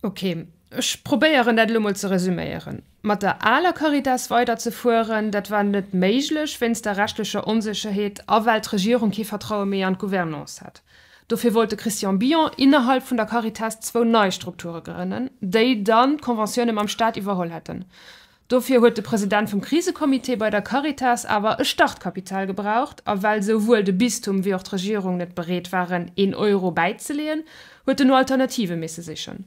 Ok, ech probéieren dat elo mol ze resüméieren. Mat der aler Caritas weiderzefueren, dat war net méiglech wéinst der rechtlecher Onsécherheet a well d'Regierung kee Vertraue méi an d'Gouvernance hat. Dofir wollt de Christian Billon innerhalb vun der Caritas zwou nei Strukture grënnen, déi dann d'Conventioune mam Staat iwwerholl hätten. Dofir huet de President vum Krisecomité bei der Caritas awer e Startkapital gebraucht, a well souwuel de Bistum wéi och d'Regierung net bereet waren, een Euro bäizeleeën, huet en no Alternative misse sichen.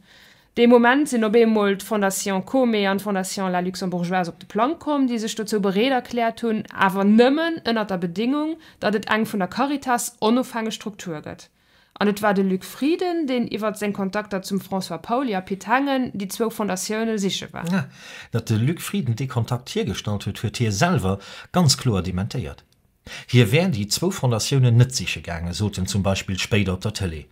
Dee Moment sinn op eemol d'Fondation Comé an d'Fondation La Luxembourgeoise op de Plang komm, déi sech dozou bereet erkläert hunn, awer nëmmen ënnert der Bedingung, datt et eng vun der Caritas onofhängeg Struktur gëtt. An et war de Luc Frieden, deen iwwert seng Kontakter zum François Pauly a Pit Hengen déi zwou Fondatioune siche war. Datt de Luc Frieden dee Kontakt hiergestallt huet, huet hie selwer ganz kloer dementéiert. Hie wär déi zwou Fondatiounen net siche gaangen, sot en zum Beispill spéider op der Tëlee.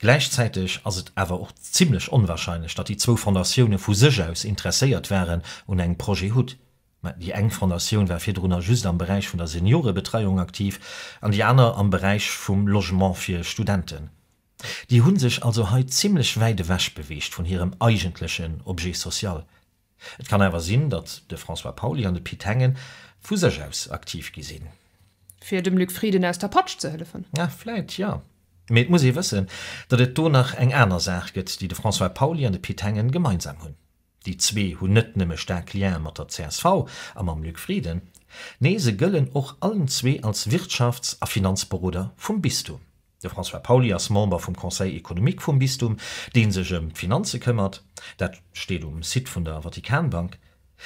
Gläichzäiteg ass et awer och zimmlech onwarscheinlech, datt déi zwou Fondatioune vu sech aus interesséiert waren un engem Projet hut. Mä déi eng Fondatioun war virdrunner just am Beräich vun der Seniorebetreiung aktiv an déi aner am Beräich vum Logement fir Studenten. Déi hu sech also hei zimlech wäit ewech beweegt vun hirem eigentlechen Objet social. Et kann awer sinn, datt de François Pauly an de Pit Hengen vu sech aus aktiv gi sinn. Fir dem Luc Frieden aus der Patsch ze hëllefen? Ja, vläit, jo. Mee et muss ee wëssen, datt et do nach eng aner Saach gëtt, déi de François Pauly an de Pit Hengen gemeinsam hunn. Déi zwee hunn net nëmme staark Liene mat der csv a mam Luc Frieden, nee se gëllen och allen zwee als Wirtschafts a Finanzberoder vum Bistum. De François Pauly ass Member vum Conseil économique vum Bistum, dee sech ëm d'Finanze këmmert, dat steet um Site vun der Vatikanbank.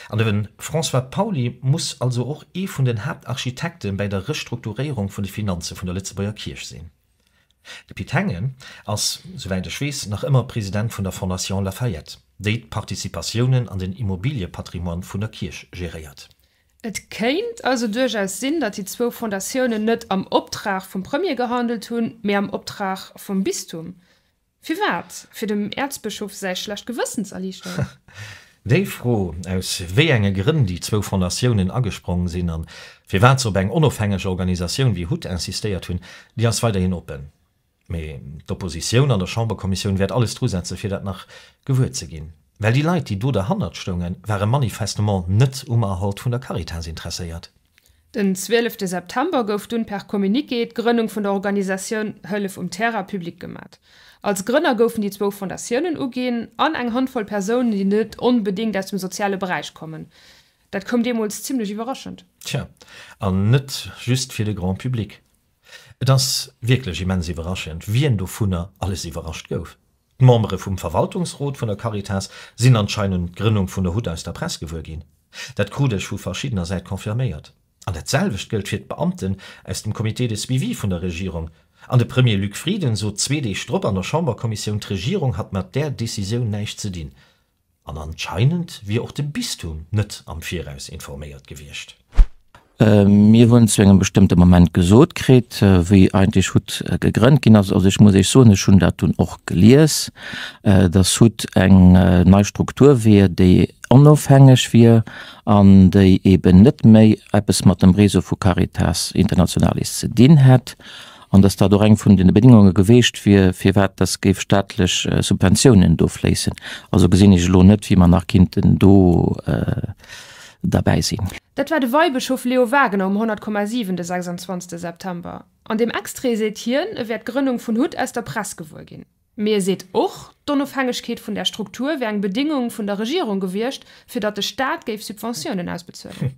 An de François Pauly muss also och ee vun den Haaptarchitekte bäi der Restrukturéierung vun de Finanze vun der Lëtzebuerger Kierch sinn. De Pit Hengen ass, souwäit ech weess, nach ëmmer President vun der Fondation Lafayette, déi d'Participatiounen an den Immobiliepatrimoine vun der Kierch geréiert. Et kéint also duerchaus sinn, datt déi zwou Fondatiounen net am Optrag vum Premier gehandelt hunn, mee am Optrag vum Bistum. Firwat? Fir dem Äerzbëschof säi schlecht Gewëssen z'erliichteren? Déi Fro, aus wéi enge Grënn déi zwou Fondatiounen agesprong sinn an firwat se op eng onofhängeg Organisatioun wéi hut insistéiert hunn, déi ass weiderhin oppen. Mee d'Oppositioun an der Chamberkommissioun wäert alles drusetze fir dat nach gewuer ze ginn. Well déi Leit, déi do derhannert stoungen, ware manifestement net um Erhalt vun der Caritas interesséiert. Den 12 September gouf dunn per Communiqué d'Grënnung vun der Organisatioun Hëllef um Terrain public gemat. Als Grënner goufen déi zwou Fondatiounen uginn an eng Handvoll Persounen, déi net onbedéngt aus dem soziale Beräich kommen. Dat koum deemools zimmlech iwwerraschend. Tja, an net just fir de Grand Public. Et ass wierklech immens iwwerraschend, wien dovunner alles iwwerrascht gouf. D'Membere vum Verwaltungsrot vun der Caritas sinn anscheinend d'Grënnung vun der hut aus der Press gewuer ginn. Dat krut ech vu verschiddener Säit confirméiert. An dat selwecht gëllt fir d'Beamten aus dem Comité de suivi vun der Regierung. An de Premier Luc Frieden sot zwee Deeg drop an der Chamberkommissioun, d'Regierung hatt mat där Decisioun näischt ze dinn. An anscheinend wier och de Bistum net am Viraus informéiert gewiescht. Mir hunn zu engem bestëmmte Moment gesot kritt, wéi eigentlech hut gegrënnt ginn ass, also ech muss Iech soen, ech hunn dat dunn och gelies, dass hut eng nei Struktur wier, déi onofhängeg wier an déi eben net méi eppes mat dem Réseau vu Caritas Internationalis ze dinn hätt. An dass dat och eng vun de Bedingunge geweecht wier, firwat dass géif staatlech Subventiounen do fléissen. Also gesinn ech elo net, wéi mer nach kinnten do derbäi sinn. Dat war de Weibëschof Leo Wagener um 100,7 de 26 September. An deem Extrait seet hien, e wär d'Grënnung vun hut aus der Press gewuer ginn. Mee e seet och, d'Onofhängegkeet vun där Struktur wär eng Bedingung vun der Regierung gewiescht, fir datt de Staat géif Subventiounen ausbezuelen.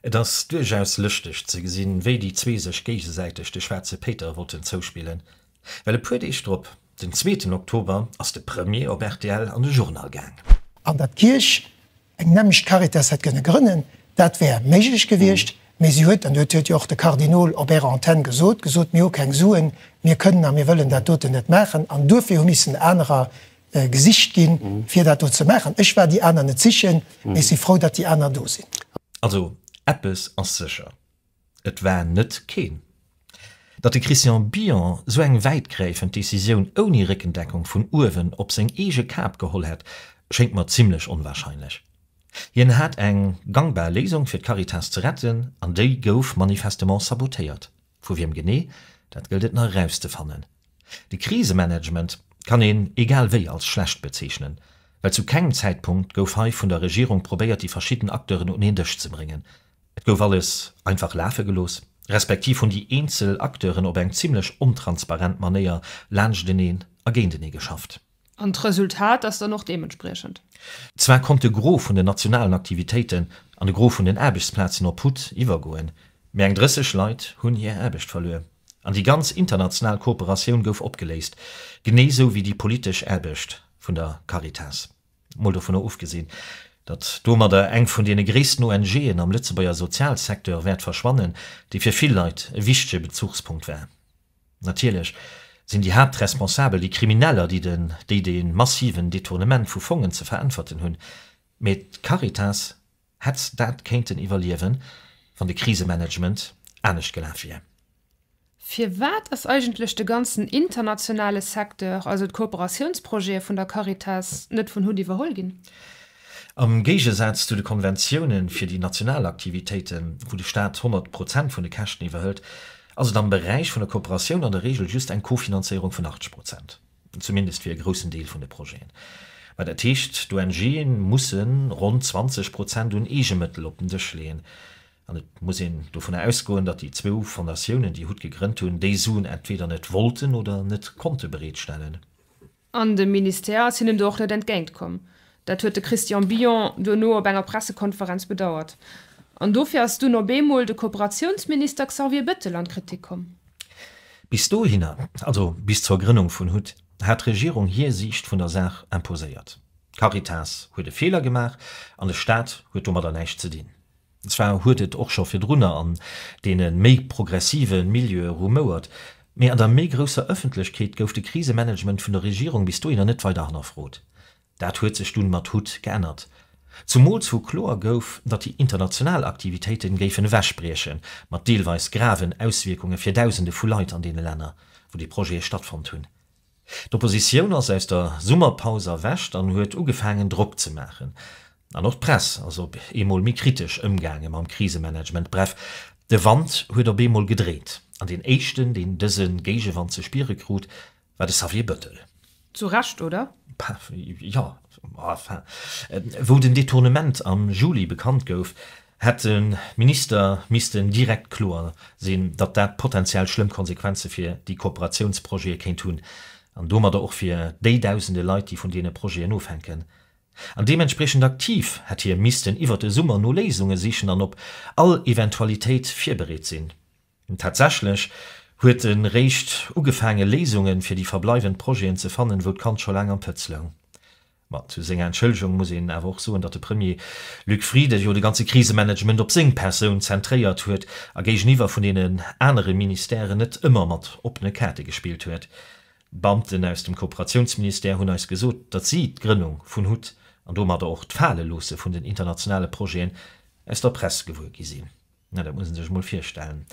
Et ass duerchaus lëschteg ze gesinn, wéi déi zwee sech géigesäiteg de schwaarze Péiter wollten zouspillen. Well e puer Deeg drop, den zweeten Oktober, ass de Premier op rtl an de Journal gaang. An datt d'Kierch eng nämmlecht Caritas hätt kënne grënnen, dat wär méiglech gewiescht, mee si huet, an dat huet jo och de Kardinol op Ärer Antenn gesot, gesot, mir hu keng Suen, mir kënnen a mir wëllen dat doten net maachen. An duerfir hu missen anerer gesicht ginn, fir dat do ze maachen. Ech war déi aner net sichen, mee ech si frou, datt déi aner do sinn. Also eppes ass sécher, Et war net keen. Datt de Christian Billon sou eng wäitgräifend Decisioun ouni Réckendeckung vun uewen op seng eege Kap geholl hätt, schéngt mer zimmlech onwahrscheinlech. Hien hat eng gangbar Léisung fir d'Caritas ze retten, an déi gouf manifestement sabotéiert. Vu wiem genee, dat gëllt et nach erauszefannen. De Krisemanagement kann een egal wéi als schlecht bezeechnen, well zu kengem Zäitpunkt gouf hei vun der Regierung probéiert déi verschidden Acteuren un een Dësch ze bréngen. Et gouf alles einfach lafe gelooss, respektiv hunn déi eenzel Acteuren op eng zimmlech ontransparent Manéier laanschteneen a géintenee geschafft. An d'Resultat ass dann och deementspriechend. Zwar konnt de Gros vun den nationalen Aktivitéiten an de Gros vun den Aarbechtsplazen op hut iwwergoen, mee eng 30 Leit hunn hir Aarbecht verluer an déi ganz international Kooperatioun gouf opgeléist, genee sou wéi déi politesch Aarbecht vun der Caritas. Mol dovunner ofgesinn, datt domadder eng vun deene gréissten ONGen am Lëtzebuerger Sozialsecteur wäert verschwannen, déi fir vill Leit e wichtege Bezuchspunkt war. Natierlech sinn déi Haaptresponsabel déi Krimineller, déi den déi dee massiven Detournement vu Fongen ze veräntwerten hunn. Mee d'Caritas hätt dat kéinten iwwerliewen, wann de Krisemanagement anescht gelaf wier. Firwat ass eigentlech de ganzen internationale Secteur, also d'Kooperatiounsprojete vun der Caritas, net vun hut iwwerholl ginn? Am Géigesaz zu de Konventiounen fir déi national Aktivitéiten, wou de Staat 100 Prozent vun de Käschten iwwerhëlt, ass et am Beräich vun der Kooperatioun an der Regel just eng Kofinanzéierung vun 80 Prozent, zumindest fir e groussen Deel vun de Projeten. Mä dat heescht, d'ONGe musse ronn 20 Prozent un Eegemëttel op den Dësch leeën. An et muss een dovunner ausgoen, datt déi zwou Fondatiounen, déi hut gegrënnt hunn, déi Suen entweder net wollten oder net konnte bereetstellen. An de Ministère ass hinnen do och net entgéint komm. Dat huet de Christian Billon duerno op enger Pressekonferenz bedauert. An dofir ass dunn op eemol de Kooperatiounsminister Xavier Bettel an d'Kritik komm. Bis dohinner, also bis zur Grënnung vun hut, hat d'Regierung hir Siicht vun der Saach imposéiert. D'Caritas huet e Feeler gemaach an de Staat huet domadder näischt ze dinn. Zwar huet et och scho virdrunner an deene méi progressive Milieue rumouert, mee an der méi grousser Ëffentlechkeet gouf de Krisemanagement vun der Regierung bis dohinner net weider hannerfrot. Dat huet sech dunn mat hut geännert. Zumools wou kloer gouf, datt déi international Aktivitéiten géifen ewechbriechen, mat deelweis graven Auswierkunge fir Dausende vu Leit an deene Länner, wou déi Projete stattfonnt hunn. D'Oppositioun ass aus der Summerpaus erwächt an huet ugefaangen Drock ze maachen. An och d'Press ass op eemol méi kritesch ëmgaange mam Krisemanagement. Bref, de Wand huet op eemol gedréit. An deen éischten, deen dëse Géigewand ze spiere krut, war de Xavier Bëttel. Zu Recht, oder? Jo, enfin, wou den Detournement am Juli bekannt gouf, hätt de Minister missten direkt kloer sinn, datt dat potenziell schlëmm Konsequenze fir déi Kooperatiounsprojete kéint hunn an domadder och fir déi dausende Leit, déi vun deene Projeten ofhänken. An deementspriechend aktiv hätt hie missten iwwert de Summer no Léisunge sichen an op all Eventualitéit virbereet sinn. Tatsächlech huet e réischt ugefaange Léisunge fir déi verbleiwend Projeten ze fannen, wou d'Kand scho laang am Pëtz loung. Ma zu senger Entschëllegung muss een awer och soen, datt de Premier Luc Frieden jo de ganze Krisemanagement op seng Persoun zentréiert huet a géigeniwwer vun deenen anere Ministèren net ëmmer mat oppene Kaarte gespillt huet. D'Beamten aus dem Kooperatiounsministère hunn eis gesot, datt si d'Grënnung vun hut an domadder och d'Fale loosse vun den internationale Projeten aus der Press gewuer gi sinn. Na, dat muss een sech emol virstellen.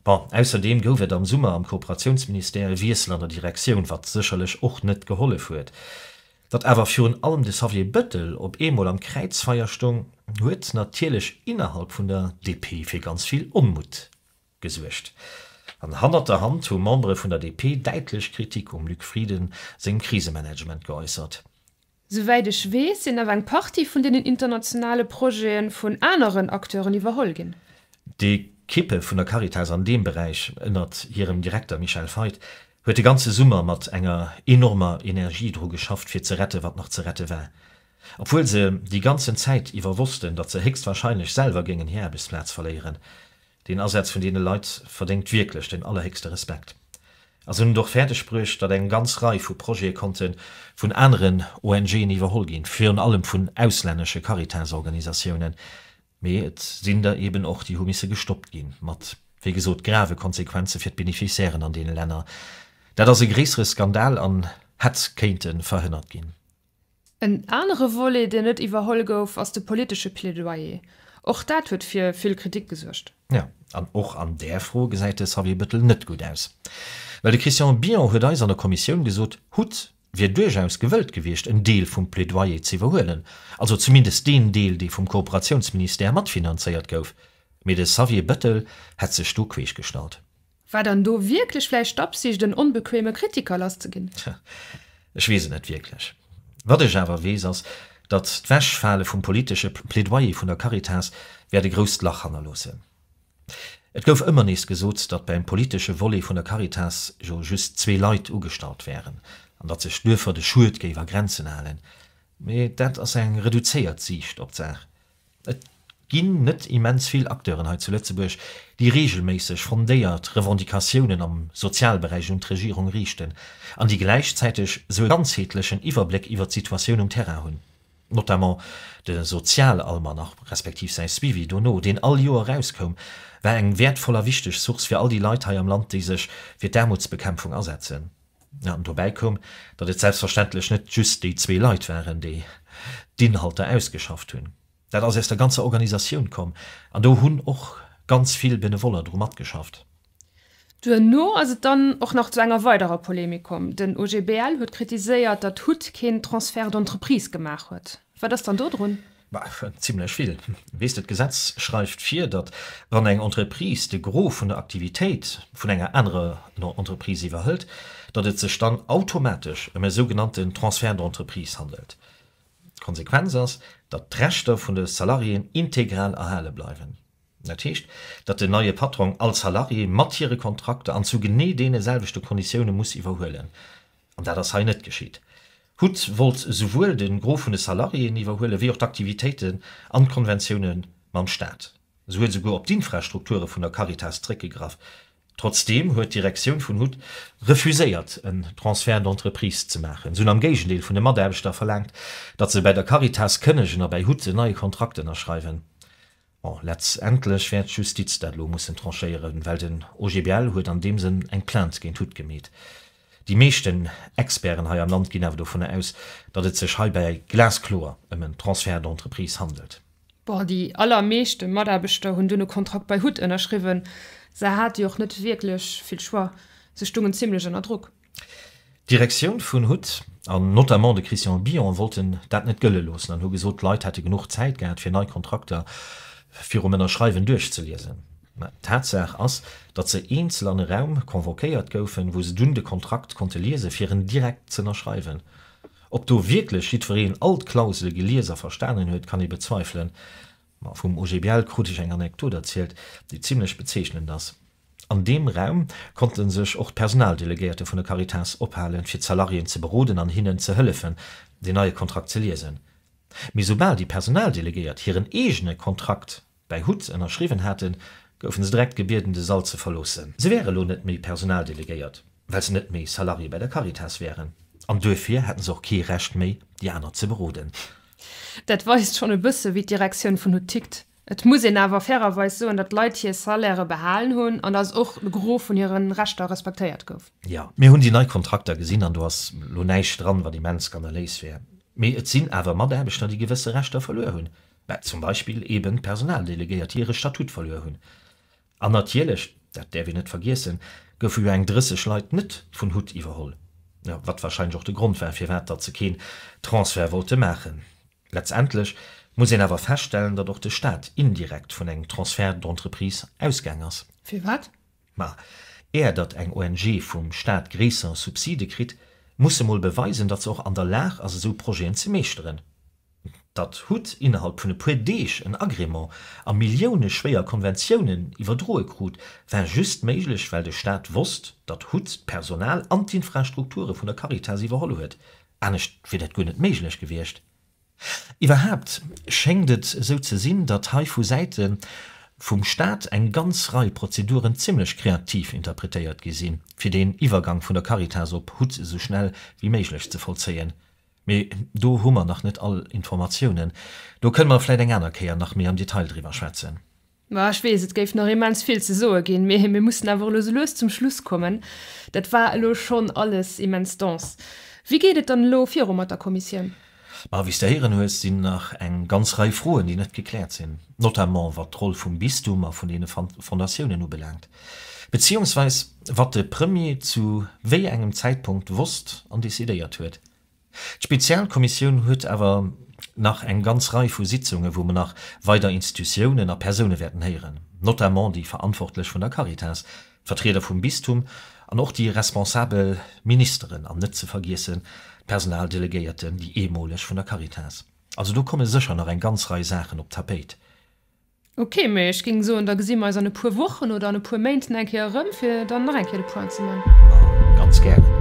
Bon, ausserdeem gouf et am Summer am Kooperatiounsministère e Wiessel an der Direktioun, wat sécherlech och net gehollef huet. Datt awer virun allem de Xavier Bëttel op eemol am Kräizfeier stoung, huet natierlech innerhalb vun der DP fir ganz vill Onmutt gesuergt. An hannert der Hand hu Membere vun der DP däitlech Kritik um Luc Frieden sengem Krisemanagement geäussert. Souwäit ech weess, sinn awer eng Partie vun deenen internationale Projete vun aneren Acteuren iwwerholl ginn. D'Ekippe vun der Caritas an deem Beräich, ënnert hirem Direkter Michel Feit, huet de ganze Summer mat enger enormer Energie dru geschafft, fir ze rette wat nach ze rette war. Obwuel se déi ganzen Zäit iwwer wossten, datt se héchstwahrscheinlech selwer géingen hir Aarbechtsplaz verléieren. Deen Asaz vun deene Leit verdéngt wierklech den allerhéchste Respekt. A se hunn et och fäerdeg bruecht, datt eng ganz Rei vu Projete konnte vun aneren ONGen iwwerholl ginn, virun allem vun auslännesche Caritas-Organisatiounen. Mee et sinn der eben och, déi hu misse gestoppt ginn, mat, wéi gesot, grave Konsequenze fir d'Beneficiairen an deene Länner. Dat ass e gréissere Skandal an hätt kéinte verhënnert ginn. En anere Volet, deen net iwwerholl gouf, ass de politesche Plädoyer. Och dat huet fir vill Kritik gesuergt. Jo, an och an där Fro gesäit de Xavier Bëttel net gutt aus. Well de Christian Billon huet eis an der Kommissioun gesot, hut wier duerchaus gewëllt gewiescht, en Deel vum Plädoyer ze iwwerhuelen, also zumindest deen Deel, dee vum Kooperatiounsministère matfinanzéiert gouf. Mee de Xavier Bëttel hätt sech do queesch gestallt. War dann do wierklech vläicht d'Absicht, en onbequeme Kritiker lasszeginn? Tja, ech weess et net wierklech. Wat ech awer weess, ass, datt d'Wechfale vum politesche Plädoyer vun der Caritas wäert e grousst Lach hannerloossen. Et gouf ëmmer nees gesot, datt beim politesche Volet vun der Caritas jo just zwee Leit ugestallt wären. An datt sech duerfir de Schued géif a Grenzen halen. Mee dat ass eng reduzéiert Siicht op d'Saach. Et ginn net immens vill Acteuren hei zu Lëtzebuerg, déi reegelméisseg fondéiert Revendicatiounen am Sozialberäich un d'Regierung riichten an déi gläichzäiteg sou e ganzheetlechen Iwwerbléck iwwer d'Situatioun um Terrain hunn. Notamment de Sozialalmanach, respektiv säi Suivi dono, deen all Joer erauskoum, war eng wäertvoll a wichteg Source fir all déi Leit hei am Land, déi sech fir d'Aarmutsbekämpfung asetzen. An dobäi koum, datt et selbstverständlech net just déi zwee Leit waren, déi d'Inhalter ausgeschafft hunn. Dat ass aus der ganzer Organisatioun komm an do hunn och ganz vill Benevoller dru matgeschafft. Duerno ass et dann och nach zu enger weiderer Polemik komm. Den OGBL huet kritiséiert, datt hut keen Transfert d'entreprise gemaach huet. Wat ass dann do drun? Bah, zimlech vill. Weess de, d'Gesetz schreift vir, datt wann eng Entreprise de Gros vun der Aktivitéit vun enger anerer Entreprise iwwerhëlt, datt et sech dann automatesch ëm e sougenannten Transfert d'entreprise handelt. D'Konsequenz ass, datt d'Rechter vun de Salariéen integral erhale bleiwen. Dat heescht, datt den neie Patron all Salarié mat hire Kontrakter an zu genee deene selwechte Konditioune muss iwwerhuelen. An dat ass hei net geschitt. Hut wollt esouwuel de Gros vun de Salariéen iwwerhuelen, wéi och d'Aktivitéiten an d'Konventioune mam Staat. Se huet esouguer op d'Infrastrukture vun der Caritas zréckgegraff. Trotzdeem huet d'Direktioun vun hut refuséiert, en Transfert d'entreprise ze maachen. Se hunn am Géigendeel vun de Mataarbechter verlaangt, datt se bäi der Caritas kënnegen a bäi hut en neie Kontrakt ënnerschreiwen. Bon, letztendlech wäert d'Justiz dat elo mussen tranchéieren, well den OGBL huet an deem Sënn eng Plainte géint hut gemeet. Déi meeschten Experten hei am Land ginn awer dovunner aus, datt et sech heibäi glaskloer ëm en Transfert d'entreprise handelt. Bon, déi allermeeschte Mataarbechter hunn dunn e Kontrakt bei hut ënnerschriwwen. Se hate jo och net wierklech vill Choix, se stungen zimlech ënner Drock. D'Direktioun vun hut, an notamment de Christian Billon, wollten dat net gëlle loossen an hu gesot, d'Leit hätte genuch Zäit gehat, fir nei Kontrakter virum Ënnerschreiwen duerchzeliesen. Mä Tatsaach ass, datt se eenzel an e Raum convoquéiert goufen, wou se dunn de Kontrakt konnte liesen, fir en direkt z'ënnerschreiwen. Ob do wierklech jiddwereen all d'Klausele gelies a verstanen huet, kann ee bezweifelen. Ma vum OGBL krut ech eng Anekdot erzielt, déi zimlech bezeechnend ass. An deem Raum konnte sech och d'Personaldelegéierte vun der Caritas ophalen, fir d'Salariéen ze beroden an hinnen ze hëllefen, deen neie Kontrakt ze liesen. Mee soubal déi Personaldelegéiert hiren eegene Kontrakt bäi hut ënnerschriwwen haten, goufe se direkt gebieden, de Sall ze verloossen. Se wäre lo net méi Personaldelegéiert, well se net méi Salarié bei der Caritas wären, an duerfir hätten se och kee Recht méi, déi aner ze beroden. Dat weist schonn e bësse wéi d'Direktioun vun hut tickt. Et muss een awer fairerweis soen, datt d'Leit hir Salairë behalen hunn an datt och de Gros vun hire Rechter respektéiert gouf. Jo, mir hunn déi nei Kontrakter gesinn an do ass elo näischt dran, wat immens skandaléis wär. Mee et sinn awer Mataarbechter, déi gewësse Rechter verluer hunn, zum Beispill eeben d'Personaldelegéiert, déi hire Statut verluer hunn. An natierlech, dat däerf een net vergiessen, goufe jo eng 30 Leit net vun hut iwwerholl, wat warscheinlech och de Grond war, firwat datt se keen Transfert wollte maachen. Letztendlech muss een awer feststellen, datt och de Staat indirekt vun engem Transfert d'entreprise ausgaang ass. Firwat? Ma är datt eng ONG vum Staat gréisser Subside kritt, muss se mol beweisen, datt se och an der Lag ass esou Projeten ze meeschteren. Datt hut innerhalb vun e puer Deeg en Agrément a milliouneschwéier Konventiounen iwwerdroe krut, war just méiglech, well de Staat wosst, datt hut d'Personal an d'Infrastrukture vun der Caritas iwwerholl huet. Anescht wier dat guer net méiglech gewiescht. Iwwerhaapt schéngt et esou ze sinn, datt hei vu Säite vum Staat eng ganz Rei Prozeduren zimlech kreativ interpretéiert gi sinn, fir deen Iwwergang vun der Caritas op hut esou schnell wéi méiglech ze vollzéien. Mee do hu mer nach net all Informatiounen. Do kënne mer vläit eng aner Kéier nach méi am Detail driwwer schwätzen. Ma ech weess, et géif nach immens vill ze soe ginn, mee mir mussen awer elo sou lues zum Schluss kommen. Dat war elo schonn alles immens dense. Wéi geet et dann elo viru mat der Kommissioun? Ma wéi s de héieren hues, sinn nach eng ganz Rei Froen, déi net gekläert sinn, notamment wat d'Roll vum Bistum a vun deene Fondatiounen ubelaangt, beziehungsweis wat de Premier zu wéi engem Zäitpunkt wosst an decidéiert huet. D'Spezialkommissioun huet awer nach eng ganz Rei vu Sitzungen, wou mer nach weider Institutiounen a Persoune wäerten héieren, notamment déi Verantwortlech vun der Caritas, d'Vertrieder vum Bistum an och déi responsabel Ministeren an net ze vergiessen d'Personaldelegéierten, déi eemoleg vun der Caritas. Also do komme sécher nach eng ganz Rei Saachen op d'Tapéit. Ok, mee ech géing soen, da gesi mer eis an e puer Wochen oder an e puer Méint nach eng Kéier erëm, fir dann nach eng Kéier de Point ze man. Ma ganz gären.